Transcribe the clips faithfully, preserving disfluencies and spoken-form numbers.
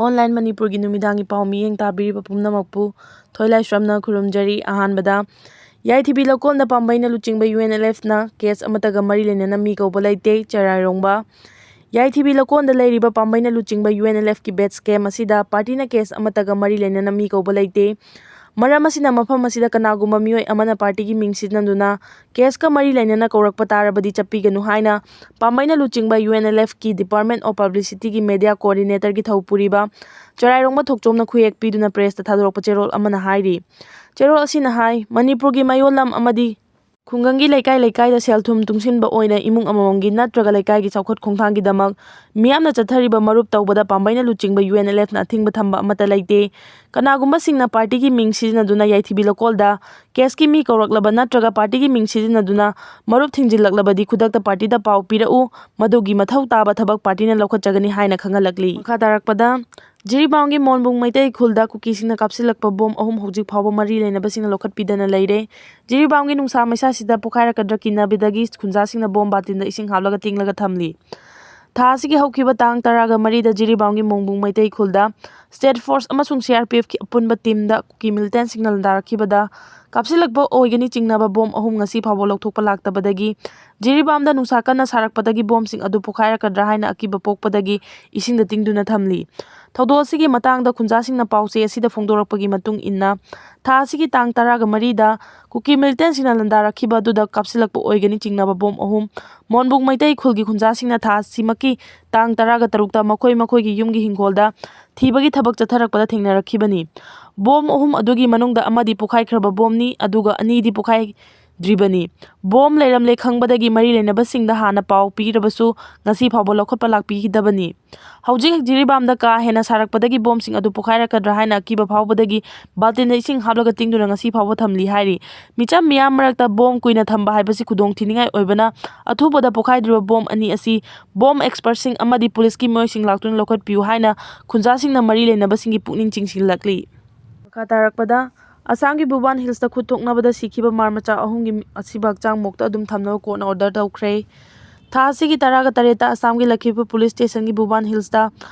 Online ꯃꯅꯤꯄꯨꯔꯒꯤ ꯅꯨꯃꯤꯗꯥꯡꯒꯤ ꯄꯥꯎ ꯃꯤꯠꯌꯦꯡ ꯇꯥꯕꯤꯔꯤꯕ ꯄꯨꯝꯅꯃꯛꯄꯨ ꯊꯣꯏꯂꯥꯏꯁ꯭ꯔꯝꯅ ꯈꯨꯔꯨꯝꯖꯔꯤ꯫ ꯑꯍꯥꯟꯕꯗ, ꯌꯥꯏꯊꯤꯕꯤ ꯂꯧꯀꯣꯟꯗ ꯄꯥꯝꯕꯩꯅ ꯂꯨꯆꯤꯡꯕ ꯌꯨ ꯑꯦꯟ ꯑꯦꯜ ꯑꯦꯐꯅ ꯀꯦꯁ ꯑꯃꯠꯇꯒ ꯃꯔꯤ ꯂꯩꯅꯅ ꯃꯤ ꯀꯧꯕ ꯂꯩꯇꯦ, ꯆꯔꯥꯏꯔꯣꯡꯕ꯫ ꯌꯥꯏꯊꯤꯕꯤ ꯂꯧꯀꯣꯟꯗ ꯂꯩꯔꯤꯕ ꯄꯥꯝꯕꯩꯅ ꯂꯨꯆꯤꯡꯕ ꯌꯨ ꯑꯦꯟ ꯑꯦꯜ ꯑꯦꯐꯀꯤ ꯕꯦꯁ ꯀꯦꯝ ꯑꯁꯤꯗ ꯄꯥꯔꯇꯤꯅ ꯀꯦꯁ ꯑꯃꯠꯇꯒ ꯃꯔꯤ ꯂꯩꯅꯅ ꯃꯤ ꯀꯧꯕ ꯂꯩꯇꯦ꯫ ꯃꯔꯝ ꯑꯁꯤꯅ ꯃꯐꯝ ꯑꯁꯤꯗ ꯀꯅꯥꯒꯨꯝꯕ ꯃꯤꯑꯣꯏ ꯑꯃꯅ ꯄꯥꯔꯇꯤꯒꯤ ꯃꯤꯡ ꯁꯤꯖꯤꯟꯅꯗꯨꯅ ꯀꯦꯁꯀ ꯃꯔꯤ ꯂꯩꯅꯅ ꯀꯧꯔꯛꯄ ꯇꯥꯔꯕꯗꯤ ꯆꯠꯄꯤꯒꯅꯨ ꯍꯥꯏꯅ ꯄꯥꯝꯕꯩꯅ ꯂꯨꯆꯤꯡꯕ ꯌꯨ ꯑꯦꯟ ꯑꯦꯜ ꯑꯦꯐꯀꯤ Department of Publicityꯒꯤ ꯃꯦꯗꯤꯌꯥ ꯀꯣꯑꯣꯔꯗꯤꯅꯦꯇꯔꯒꯤ ꯊꯧ ꯄꯨꯔꯤꯕ ꯆꯔꯥꯏꯔꯣꯡꯕ ꯊꯣꯛꯆꯣꯝꯅ ꯈꯨꯌꯦꯛ ꯄꯤꯗꯨꯅ ꯄ꯭ꯔꯦꯁꯇ ꯊꯥꯗꯣꯔꯛꯄ ꯆꯦꯔꯣꯜ ꯑꯃꯅ ꯍꯥꯏꯔꯤ꯫ ꯆꯦꯔꯣꯜ ꯑꯁꯤꯅ ꯍꯥꯏ, ꯃꯅꯤꯄꯨꯔꯒꯤ ꯃꯌꯣꯜ ꯂꯝ ꯑꯃꯗꯤ ꯈꯨꯡꯒꯪꯒꯤ ꯂꯩꯀꯥꯏ ꯂꯩꯀꯥꯏꯗ ꯁꯦꯜ ꯊꯨꯝ ꯇꯨꯡꯁꯤꯟꯕ ꯑꯣꯏꯅ ꯏꯃꯨꯡ ꯑꯃꯃꯝꯒꯤ ꯅꯠꯇ꯭ꯔꯒ ꯂꯩꯀꯥꯏꯒꯤ ꯆꯥꯎꯈꯠ ꯈꯣꯡꯊꯥꯡꯒꯤꯗꯃꯛ ꯃꯤꯌꯥꯝꯅ ꯆꯠꯊꯔꯤꯕ ꯃꯔꯨꯞ ꯇꯧꯕꯗ ꯄꯥꯝꯕꯩꯅ ꯂꯨꯆꯤꯡꯕ ꯌꯨ ꯑꯦꯟ ꯑꯦꯜ ꯑꯦꯐꯅ ꯑꯊꯤꯡꯕ ꯊꯝꯕ ꯑꯃꯠꯇ ꯂꯩꯇꯦ꯫ ꯀꯅꯥꯒꯨꯝꯕꯁꯤꯡꯅ ꯄꯥꯔꯇꯤꯒꯤ ꯃꯤꯡ ꯁꯤꯖꯤꯟꯅꯗꯨꯅ ꯌꯥꯏꯊꯤꯕꯤ ꯂꯧꯀꯣꯜꯗ ꯀꯦꯁꯀꯤ ꯃꯤ ꯀꯧꯔꯛꯂꯕ ꯅꯠꯇ꯭ꯔꯒ ꯄꯥꯔꯇꯤꯒꯤ ꯃꯤꯡ ꯁꯤꯖꯤꯟꯅꯗꯨꯅ ꯃꯔꯨꯞ ꯊꯤꯡꯖꯤꯜꯂꯛꯂꯕꯗꯤ ꯈꯨꯗꯛꯇ ꯄꯥꯔꯇꯤꯗ ꯄꯥꯎ ꯄꯤꯔꯛꯎ, ꯃꯗꯨꯒꯤ ꯃꯊꯧ ꯇꯥꯕ ꯊꯕꯛ ꯄꯥꯔꯇꯤꯅ ꯂꯧꯈꯠꯆꯒꯅꯤ ꯍꯥꯏꯅ ꯈꯪꯍꯜꯂꯛꯂꯤ꯫ ꯃꯈꯥ ꯇꯥꯔꯛꯄꯗ, ꯖꯤꯔꯤꯕꯥꯝꯒꯤ ꯃꯣꯟꯕꯨꯡ ꯃꯩꯇꯩ ꯈꯨꯜꯗ ꯀꯨꯀꯤꯁꯤꯡꯅ ꯀꯥꯞꯁꯤꯜꯂꯛꯄ ꯕꯣꯝ ꯑꯍꯨꯝ ꯍꯧꯖꯤꯛ ꯐꯥꯎꯕ ꯃꯔꯤ ꯂꯩꯅꯕꯁꯤꯡꯅ ꯂꯧꯈꯠꯄꯤꯗꯅ ꯂꯩꯔꯦ꯫ ꯖꯤꯔꯤꯕꯥꯝꯒꯤ ꯅꯨꯡꯁꯥ ꯃꯩꯁꯥꯁꯤꯗ ꯄꯣꯈꯥꯏꯔꯛꯀꯗ꯭ꯔꯥ ꯀꯤꯅꯕꯗꯒꯤ ꯈꯨꯟꯖꯥꯁꯤꯡꯅ ꯕꯣꯝ ꯕꯥꯇꯤꯟꯗ ꯏꯁꯤꯡ ꯍꯥꯞꯂꯒ ꯇꯤꯡꯂꯒ ꯊꯝꯂꯤ꯫ ꯊꯥ ꯑꯁꯤꯒꯤ ꯍꯧꯈꯤꯕ ꯇꯥꯡ ꯇꯔꯥꯒ ꯃꯔꯤꯗ ꯖꯤꯔꯤꯕꯥꯝꯒꯤ ꯃꯣꯡꯕꯨꯡ ꯃꯩꯇꯩ ꯈꯨꯜꯗ ꯁ꯭ꯇꯦꯠ ꯐꯣꯔꯁ ꯑꯃꯁꯨꯡ ꯁꯤ ꯑꯥꯔ ꯄꯤ ꯑꯦꯐꯀꯤ ꯑꯄꯨꯟꯕ ꯇꯤꯝꯗ ꯀꯨꯀꯤ ꯃꯤꯂꯤꯇꯦꯟꯁꯤꯡꯅ ꯂꯥꯟꯗꯥꯔꯛꯈꯤꯕꯗ ꯀꯥꯞꯁꯤꯜꯂꯛꯄ ꯑꯣꯏꯒꯅꯤ ꯆꯤꯡꯅꯕ ꯕꯣꯝ ꯑꯍꯨꯝ ꯉꯁꯤ ꯐꯥꯎꯕ ꯂꯧꯊꯣꯛꯄ ꯂꯥꯛꯇꯕꯗꯒꯤ ꯖꯤꯔꯤꯕꯥꯝꯗ ꯅꯨꯡꯁꯥ ꯀꯟꯅ ꯁꯥꯔꯛꯄꯗꯒꯤ ꯕꯣꯝꯁꯤꯡ ꯑꯗꯨ ꯄꯣꯈꯥꯏꯔꯛꯀꯗ꯭ꯔꯥ ꯍꯥꯏꯅ ꯑꯀꯤꯕ ꯄꯣꯛꯄꯗꯒꯤ ꯏꯁꯤꯡꯗ ꯇꯤꯡꯗꯨꯅ ꯊꯝꯂꯤ꯫ ꯊꯧꯗꯣꯛ ꯑꯁꯤꯒꯤ ꯃꯇꯥꯡꯗ ꯈꯨꯟꯖꯥꯁꯤꯡꯅ ꯄꯥꯎꯆꯦ ꯑꯁꯤꯗ ꯐꯣꯡꯗꯣꯔꯛꯄꯒꯤ ꯃꯇꯨꯡ ꯏꯟꯅ, ꯊꯥ ꯑꯁꯤꯒꯤ ꯇꯥꯡ ꯇꯔꯥꯒ ꯃꯔꯤꯗ ꯀꯨꯀꯤ ꯃꯤꯂꯤꯇꯦꯟꯁꯤꯡꯅ ꯂꯥꯟꯗꯥꯔꯛꯈꯤꯕ ꯑꯗꯨꯗ ꯀꯥꯞꯁꯤꯜꯂꯛꯄ ꯑꯣꯏꯒꯅꯤ ꯆꯤꯡꯅꯕ ꯕꯣꯝ ꯑꯍꯨꯝ ꯃꯣꯟꯕꯨꯡ ꯃꯩꯇꯩ ꯈꯨꯜꯒꯤ ꯈꯨꯟꯖꯥꯁꯤꯡꯅ ꯊꯥ ꯑꯁꯤꯃꯛꯀꯤ ꯇꯥꯡ ꯇꯔꯥꯒ ꯇꯔꯨꯛꯇ ꯃꯈꯣꯏ ꯃꯈꯣꯏꯒꯤ ꯌꯨꯝꯒꯤ ꯍꯤꯡꯒꯣꯜꯗ ꯊꯤꯕꯒꯤ ꯊꯕꯛ ꯆꯠꯊꯔꯛꯄꯗ ꯊꯦꯡꯅꯔꯛꯈꯤꯕꯅꯤ꯫ ꯕꯣꯝ ꯑꯍꯨꯝ ꯑꯗꯨꯒꯤ ꯃꯅꯨꯡꯗ ꯑꯃꯗꯤ ꯄꯣꯈꯥꯏꯈ꯭ꯔꯕ ꯕꯣꯝꯅꯤ, ꯑꯗꯨꯒ ꯑꯅꯤꯗꯤ ꯄꯣꯈꯥꯏꯗ꯭ꯔꯤꯕꯅꯤ꯫ ꯕꯣꯝ ꯂꯩꯔꯝꯂꯦ ꯈꯪꯕꯗꯒꯤ ꯃꯔꯤ ꯂꯩꯅꯕꯁꯤꯡꯗ ꯍꯥꯟꯅ ꯄꯥꯎ ꯄꯤꯔꯕꯁꯨ ꯉꯁꯤ ꯐꯥꯎꯕ ꯂꯧꯈꯠꯄ ꯂꯥꯛꯄꯤꯈꯤꯗꯕꯅꯤ꯫ ꯍꯧꯖꯤꯛ ꯖꯤꯔꯤꯕꯥꯝꯗ ꯀꯥ ꯍꯦꯟꯅ ꯁꯥꯔꯛꯄꯗꯒꯤ ꯕꯣꯝꯁꯤꯡ ꯑꯗꯨ ꯄꯣꯈꯥꯏꯔꯛꯀꯗ꯭ꯔꯥ ꯍꯥꯏꯅ ꯑꯀꯤꯕ ꯐꯥꯎꯕꯗꯒꯤ ꯕꯥꯜꯇꯤꯟꯗ ꯏꯁꯤꯡ ꯍꯥꯞꯂꯒ ꯇꯤꯡꯗꯨꯅ ꯉꯁꯤ ꯐꯥꯎꯕ ꯊꯝꯂꯤ ꯍꯥꯏꯔꯤ꯫ ꯃꯤꯆꯝ ꯃꯤꯌꯥꯝ ꯃꯔꯛꯇ ꯕꯣꯝ ꯀꯨꯏꯅ ꯊꯝꯕ ꯍꯥꯏꯕꯁꯤ ꯈꯨꯗꯣꯡ ꯊꯤꯅꯤꯡꯉꯥꯏ ꯑꯣꯏꯕꯅ, ꯑꯊꯨꯕꯗ ꯄꯣꯈꯥꯏꯗ꯭ꯔꯤꯕ ꯕꯣꯝ ꯑꯅꯤ ꯑꯁꯤ ꯕꯣꯝ ꯑꯦꯛꯁꯄꯔꯠꯁꯤꯡ ꯑꯃꯗꯤ ꯄꯨꯂꯤꯁꯀꯤ ꯃꯤꯑꯣꯏꯁꯤꯡ ꯂꯥꯛꯇꯨꯅ ꯂꯧꯈꯠꯄꯤꯌꯨ ꯍꯥꯏꯅ ꯈꯨꯟꯖꯥꯁꯤꯡꯅ ꯃꯔꯤ ꯂꯩꯅꯕꯁꯤꯡꯒꯤ ꯄꯨꯛꯅꯤꯡ ꯆꯤꯡꯁꯤꯜꯂꯛꯂꯤ꯫ ꯃꯈꯥ ꯇꯥꯔꯛꯄꯗ, ꯑꯁꯥꯝꯒꯤ ꯚꯨꯕꯥꯟ ꯍꯤꯜꯁꯇ ꯈꯨꯠ ꯊꯣꯛꯅꯕꯗ ꯁꯤꯈꯤꯕ ꯃꯥꯔ ꯃꯆꯥ ꯑꯍꯨꯝꯒꯤ ꯑꯁꯤꯕ ꯍꯛꯆꯥꯡ ꯃꯣꯛꯇ ꯑꯗꯨꯝ ꯊꯝꯅꯕ ꯀꯣꯔꯠꯅ ꯑꯣꯔꯗꯔ ꯇꯧꯈ꯭ꯔꯦ꯫ ꯊꯥ ꯑꯁꯤꯒꯤ ꯇꯔꯥꯒ ꯇꯔꯦꯠꯇ ꯑꯁꯥꯝꯒꯤ ꯂꯈꯤꯄꯨꯔ ꯄꯨꯂꯤꯁ ꯁ꯭ꯇꯦꯁꯟꯒꯤ ꯚꯨꯕꯥꯟ ꯍꯤꯜꯁꯇ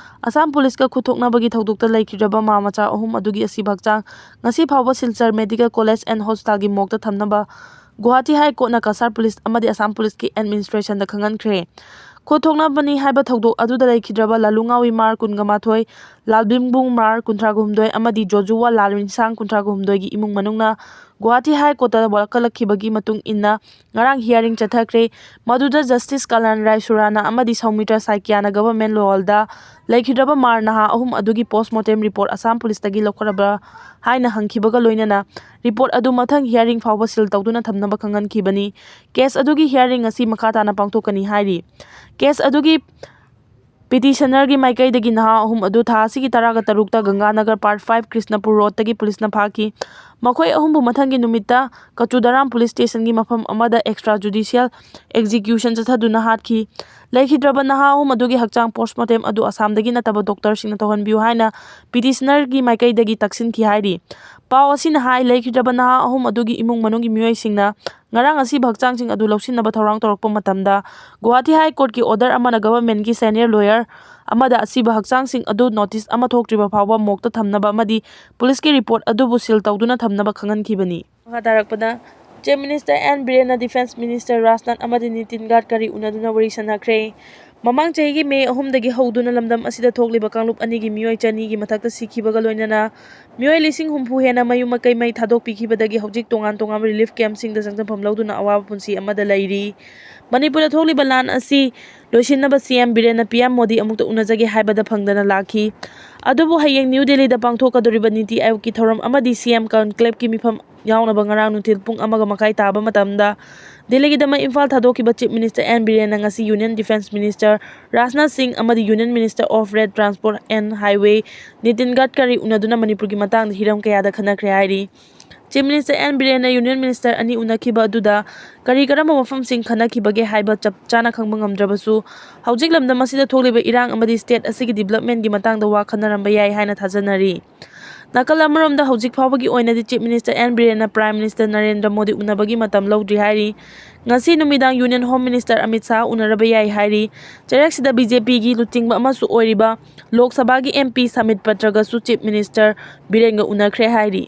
ꯑꯁꯥꯝ ꯄꯨꯂꯤꯁꯀ ꯈꯨꯠꯊꯣꯛꯅꯕꯒꯤ ꯊꯧꯗꯣꯛꯇ ꯂꯩꯈꯤꯗ꯭ꯔꯕ ꯃꯥ ꯃꯆꯥ ꯑꯍꯨꯝ ꯑꯗꯨꯒꯤ ꯑꯁꯤꯕ ꯍꯛꯆꯥꯡ ꯉꯁꯤ ꯐꯥꯎꯕ ꯁꯤꯜꯆꯔ ꯃꯦꯗꯤꯀꯦꯜ ꯀꯣꯂꯦꯖ ꯑꯦꯟ ꯍꯣꯁꯄꯤꯇꯥꯜꯒꯤ ꯃꯣꯔꯒꯇ ꯊꯝꯅꯕ ꯒꯨꯋꯥꯍꯥꯇꯤ ꯍꯥꯏ ꯀꯣꯔꯠꯅ ꯀꯁꯥꯔ ꯄꯨꯂꯤꯁ ꯑꯃꯗꯤ ꯑꯁꯥꯝ ꯄꯨꯂꯤꯁꯀꯤ ꯑꯦꯗꯃꯤꯅꯤꯁꯇ꯭ꯔꯦꯁꯟꯗ ꯈꯪꯍꯟꯈ꯭ꯔꯦ꯫ ꯈꯨꯠꯊꯣꯛꯅꯕꯅꯤ ꯍꯥꯏꯕ ꯊꯧꯗꯣꯛ ꯑꯗꯨꯗ ꯂꯩꯈꯤꯗ꯭ꯔꯕ ꯂꯥꯂꯨꯉꯥꯋꯤ ꯃꯥꯔ ꯀꯨꯟꯒ ꯃꯥꯊꯣꯏ, ꯂꯥꯜꯕꯤꯝꯕꯨꯡ ꯃꯥꯔ ꯀꯨꯟꯊ꯭ꯔꯥꯒ ꯍꯨꯝꯗꯣꯏ ꯑꯃꯗꯤ ꯖꯣꯖꯨꯋꯥ ꯂꯥꯜꯔꯤꯟꯁꯥꯡ ꯀꯨꯟꯊ꯭ꯔꯥꯒ ꯍꯨꯝꯗꯣꯏꯒꯤ ꯏꯃꯨꯡ ꯃꯅꯨꯡꯅ ꯒꯨꯋꯥꯍꯥꯇꯤ ꯍꯥꯏ ꯀꯣꯔꯠꯇ ꯋꯥꯀꯠꯂꯛꯈꯤꯕꯒꯤ ꯃꯇꯨꯡ ꯏꯟꯅ ꯉꯔꯥꯡ ꯍꯤꯌꯥꯔꯤꯡ ꯆꯠꯊꯈ꯭ꯔꯦ꯫ ꯃꯗꯨꯗ ꯖꯁꯇꯤꯁ ꯀꯂꯥꯟ ꯔꯥꯏ ꯁꯨꯔꯥꯅꯥ ꯑꯃꯗꯤ ꯁꯧꯃꯤꯇ꯭ꯔ ꯁꯥꯏꯀꯤꯌꯥꯅ ꯒꯚꯔꯟꯃꯦꯟꯠ ꯂꯣꯌꯔꯗ ꯂꯩꯈꯤꯗ꯭ꯔꯕ ꯃꯥꯔ ꯅꯍꯥ ꯑꯍꯨꯝ ꯑꯗꯨꯒꯤ ꯄꯣꯁ꯭ꯠꯃꯣꯔꯇꯦꯝ ꯔꯤꯄꯣꯔꯠ ꯑꯁꯥꯝ ꯄꯨꯂꯤꯁꯇꯒꯤ ꯂꯧꯈꯠꯂꯕ꯭ꯔꯥ ꯍꯥꯏꯅ ꯍꯪꯈꯤꯕꯒ ꯂꯣꯏꯅꯅ ꯔꯤꯄꯣꯔꯠ ꯑꯗꯨ ꯃꯊꯪ ꯍꯤꯌꯥꯔꯤꯡ ꯐꯥꯎꯕ ꯁꯤꯜ ꯇꯧꯗꯨꯅ ꯊꯝꯅꯕ ꯈꯪꯍꯟꯈꯤꯕꯅꯤ꯫ ꯀꯦꯁ ꯑꯗꯨꯒꯤ ꯍꯤꯌꯥꯔꯤꯡ ꯑꯁꯤ ꯃꯈꯥ ꯇꯥꯅ ꯄꯥꯡꯊꯣꯛꯀꯅꯤ ꯍꯥꯏꯔꯤ꯫ ꯀꯦꯁ ꯑꯗꯨꯒꯤ ꯄꯤꯇꯤꯁꯅꯔꯒꯤ ꯃꯥꯏꯀꯩꯗꯒꯤ ꯅꯍꯥ ꯑꯍꯨꯝ ꯑꯗꯨ ꯊꯥ ꯑꯁꯤꯒꯤ ꯇꯔꯥꯒ ꯇꯔꯨꯛꯇ ꯒꯪꯒꯥꯅꯒꯔ ꯄꯥꯔꯠ ꯐꯥꯏꯚ ꯀ꯭ꯔꯤꯁꯅꯄꯨꯔ ꯔꯣꯗꯇꯒꯤ ꯄꯨꯂꯤꯁꯅ ꯐꯥꯈꯤ꯫ ꯃꯈꯣꯏ ꯑꯍꯨꯝꯕꯨ ꯃꯊꯪꯒꯤ ꯅꯨꯃꯤꯠꯇ ꯀꯆꯨꯗꯥꯔꯥꯝ ꯄꯨꯂꯤꯁ ꯁ꯭ꯇꯦꯁꯟꯒꯤ ꯃꯐꯝ ꯑꯃꯗ ꯑꯦꯛꯁꯇ꯭ꯔꯥ ꯖꯨꯗꯤꯁꯤꯌꯦꯜ ꯑꯦꯛꯖꯤꯀ꯭ꯌꯨꯁꯟ ꯆꯠꯊꯗꯨꯅ ꯍꯥꯠꯈꯤ꯫ ꯂꯩꯈꯤꯗ꯭ꯔꯕ ꯅꯍꯥ ꯑꯍꯨꯝ ꯑꯗꯨꯒꯤ ꯍꯛꯆꯥꯡ ꯄꯣꯁ꯭ꯠꯃꯣꯔꯇꯦꯝ ꯑꯗꯨ ꯑꯁꯥꯝꯗꯒꯤ ꯅꯠꯇꯕ ꯗꯣꯛꯇꯔꯁꯤꯡꯅ ꯇꯧꯍꯟꯕꯤꯌꯨ ꯍꯥꯏꯅ ꯄꯤꯇꯤꯁꯅꯔꯒꯤ ꯃꯥꯏꯀꯩꯗꯒꯤ ꯇꯛꯁꯤꯟꯈꯤ ꯍꯥꯏꯔꯤ꯫ ꯄꯥꯎ ꯑꯁꯤꯅ ꯍꯥꯏ, ꯂꯩꯈꯤꯗ꯭ꯔꯕ ꯅꯍꯥ ꯑꯍꯨꯝ ꯑꯗꯨꯒꯤ ꯏꯃꯨꯡ ꯃꯅꯨꯡꯒꯤ ꯃꯤꯑꯣꯏꯁꯤꯡꯅ ꯉꯔꯥꯡ ꯑꯁꯤꯕ ꯍꯛꯆꯥꯡꯁꯤꯡ ꯑꯗꯨ ꯂꯧꯁꯤꯟꯅꯕ ꯊꯧꯔꯥꯡ ꯇꯧꯔꯛꯄ ꯃꯇꯝꯗ, ꯒꯨꯋꯥꯍꯥꯇꯤ ꯍꯥꯏ ꯀꯣꯔꯠꯀꯤ ꯑꯣꯔꯗꯔ ꯑꯃꯅ ꯒꯚꯔꯟꯃꯦꯟꯠꯀꯤ ꯁꯦꯅꯤꯌꯔ ꯂꯣꯌꯔ ꯑꯃꯗ ꯑꯁꯤꯕ ꯍꯛꯆꯥꯡꯁꯤꯡ ꯑꯗꯨ ꯅꯣꯇꯤꯁ ꯑꯃ ꯊꯣꯛꯇ꯭ꯔꯤꯕ ꯐꯥꯎꯕ ꯃꯣꯔꯒꯇ ꯊꯝꯅꯕ ꯑꯃꯗꯤ ꯄꯨꯂꯤꯁꯀꯤ ꯔꯤꯄꯣꯔꯠ ꯑꯗꯨꯕꯨ ꯁꯤꯜ ꯇꯧꯗꯨꯅ ꯊꯝꯅꯕ ꯈꯪꯍꯟꯈꯤꯕꯅꯤ꯫ ꯃꯈꯥ ꯇꯥꯔꯛꯄꯗ, ꯆꯤꯐ ꯃꯤꯅꯤꯁꯇꯔ ꯑꯦꯟ ꯕꯤꯔꯦꯟꯅ ꯗꯤꯐꯦꯟꯁ ꯃꯤꯅꯤꯁꯇꯔ ꯔꯥꯖꯅꯥꯊ ꯑꯃꯗꯤ ꯅꯤꯇꯤꯟ ꯒꯗꯀꯔꯤ ꯎꯅꯗꯨꯅ ꯋꯥꯔꯤ ꯁꯥꯟꯅꯈ꯭ꯔꯦ꯫ ꯃꯃꯥꯡ ꯆꯍꯤꯒꯤ ꯃꯦ ꯑꯍꯨꯝꯗꯒꯤ ꯍꯧꯗꯨꯅ ꯂꯝꯗꯝ ꯑꯁꯤꯗ ꯊꯣꯛꯂꯤꯕ ꯀꯥꯡꯂꯨꯞ ꯑꯅꯤꯒꯤ ꯃꯤꯑꯣꯏ ꯆꯅꯤꯒꯤ ꯃꯊꯛꯇ ꯁꯤꯈꯤꯕꯒ ꯂꯣꯏꯅꯅ ꯃꯤꯑꯣꯏ ꯂꯤꯁꯤꯡ ꯍꯨꯝꯐꯨ ꯍꯦꯟꯅ ꯃꯌꯨꯝ ꯃꯀꯩ ꯃꯩ ꯊꯥꯗꯣꯛꯄꯤꯈꯤꯕꯗꯒꯤ ꯍꯧꯖꯤꯛ ꯇꯣꯉꯥꯟ ꯇꯣꯉꯥꯟꯕ ꯔꯤꯂꯤꯐ ꯀꯦꯝꯞꯁꯤꯡꯗ ꯆꯪꯖꯐꯝ ꯂꯧꯗꯨꯅ ꯑꯋꯥꯕ ꯄꯨꯟꯁꯤ ꯑꯃꯗ ꯂꯩꯔꯤ꯫ ꯃꯅꯤꯄꯨꯔꯗ ꯊꯣꯛꯂꯤꯕ ꯂꯥꯟ ꯑꯁꯤ ꯂꯣꯏꯁꯤꯟꯅꯕ ꯁꯤ ꯑꯦꯝ ꯕꯤꯔꯦꯟꯅ ꯄꯤ ꯑꯦꯝ ꯃꯣꯗꯤ ꯑꯃꯨꯛꯇ ꯎꯅꯖꯒꯦ ꯍꯥꯏꯕꯗ ꯐꯪꯗꯅ ꯂꯥꯛꯈꯤ꯫ ꯑꯗꯨꯕꯨ ꯍꯌꯦꯡ ꯅ꯭ꯌꯨ ꯗꯦꯜꯂꯤꯗ ꯄꯥꯡꯊꯣꯛꯀꯗꯧꯔꯤꯕ ꯅꯤꯇꯤ ꯑꯥꯌꯣꯒꯀꯤ ꯊꯧꯔꯝ ꯑꯃꯗꯤ ꯁꯤ ꯑꯦꯝ ꯀꯟꯀ꯭ꯂꯦꯕꯀꯤ ꯃꯤꯐꯝ ꯌꯥꯎꯅꯕ ꯉꯔꯥꯡ ꯅꯨꯡꯊꯤꯜ ꯄꯨꯡ ꯑꯃꯒ ꯃꯈꯥꯏ ꯇꯥꯕ ꯃꯇꯝꯗ ꯗꯦꯜꯂꯤꯒꯤꯗꯃꯛ ꯏꯝꯐꯥꯜ ꯊꯥꯗꯣꯛꯈꯤꯕ ꯆꯤꯐ ꯃꯤꯅꯤꯁꯇꯔ ꯑꯦꯟ ꯕꯤꯔꯦꯟꯅ ꯉꯁꯤ union defence minister Rajnath Singh ꯑꯃꯗꯤ union minister of road transport and highway Nitin Gadkari ꯎꯅꯗꯨꯅ ꯃꯅꯤꯄꯨꯔꯒꯤ ꯃꯇꯥꯡꯗ ꯍꯤꯔꯝ ꯀꯌꯥꯗ ꯈꯟꯅꯈ꯭ꯔꯦ ꯍꯥꯏꯔꯤ꯫ ꯆꯤꯐ ꯃꯤꯅꯤꯁꯇꯔ ꯑꯦꯟ ꯕꯤꯔꯦꯟꯅ ꯌꯨꯅꯤꯌꯟ ꯃꯤꯅꯤꯁꯇꯔ ꯑꯅꯤ ꯎꯅꯈꯤꯕ ꯑꯗꯨꯗ ꯀꯔꯤ ꯀꯔꯝꯕ ꯋꯥꯐꯝꯁꯤꯡ ꯈꯟꯅꯈꯤꯕꯒꯦ ꯍꯥꯏꯕ ꯆꯞ ꯆꯥꯅ ꯈꯪꯕ ꯉꯝꯗ꯭ꯔꯕꯁꯨ, ꯍꯧꯖꯤꯛ ꯂꯝꯗꯝ ꯑꯁꯤꯗ ꯊꯣꯛꯂꯤꯕ ꯏꯔꯥꯡ ꯑꯃꯗꯤ ꯁ꯭ꯇꯦꯠ ꯑꯁꯤꯒꯤ ꯗꯤꯕꯂꯞꯃꯦꯟꯠꯀꯤ ꯃꯇꯥꯡꯗ ꯋꯥ ꯈꯟꯅꯔꯝꯕ ꯌꯥꯏ ꯍꯥꯏꯅ ꯊꯥꯖꯅꯔꯤ꯫ ꯅꯥꯀꯜ ꯑꯃꯔꯣꯝꯗ, ꯍꯧꯖꯤꯛ ꯐꯥꯎꯕꯒꯤ ꯑꯣꯏꯅꯗꯤ Chief Minister ꯑꯦꯟ ꯕꯤꯔꯦꯟꯅ Prime Minister ꯅꯔꯦꯟꯗ꯭ꯔ ꯃꯣꯗꯤ ꯎꯅꯕꯒꯤ ꯃꯇꯝ ꯂꯧꯗ꯭ꯔꯤ ꯍꯥꯏꯔꯤ꯫ ꯉꯁꯤ ꯅꯨꯃꯤꯗꯥꯡ Union Home Minister Amit Shah ꯎꯅꯔꯕ ꯌꯥꯏ ꯍꯥꯏꯔꯤ꯫ ꯆꯩꯔꯛꯁꯤꯗ ꯕꯤ ꯖꯦ ꯄꯤꯒꯤ ꯂꯨꯆꯤꯡꯕ ꯑꯃꯁꯨ ꯑꯣꯏꯔꯤꯕ ꯂꯣꯛ ꯁꯚꯥꯒꯤ ꯑꯦꯝ ꯄꯤ ꯁꯥꯃꯤꯠ ꯄꯇ꯭ꯔꯒꯁꯨ Chief Minister ꯕꯤꯔꯦꯟꯒ ꯎꯅꯈ꯭ꯔꯦ ꯍꯥꯏꯔꯤ꯫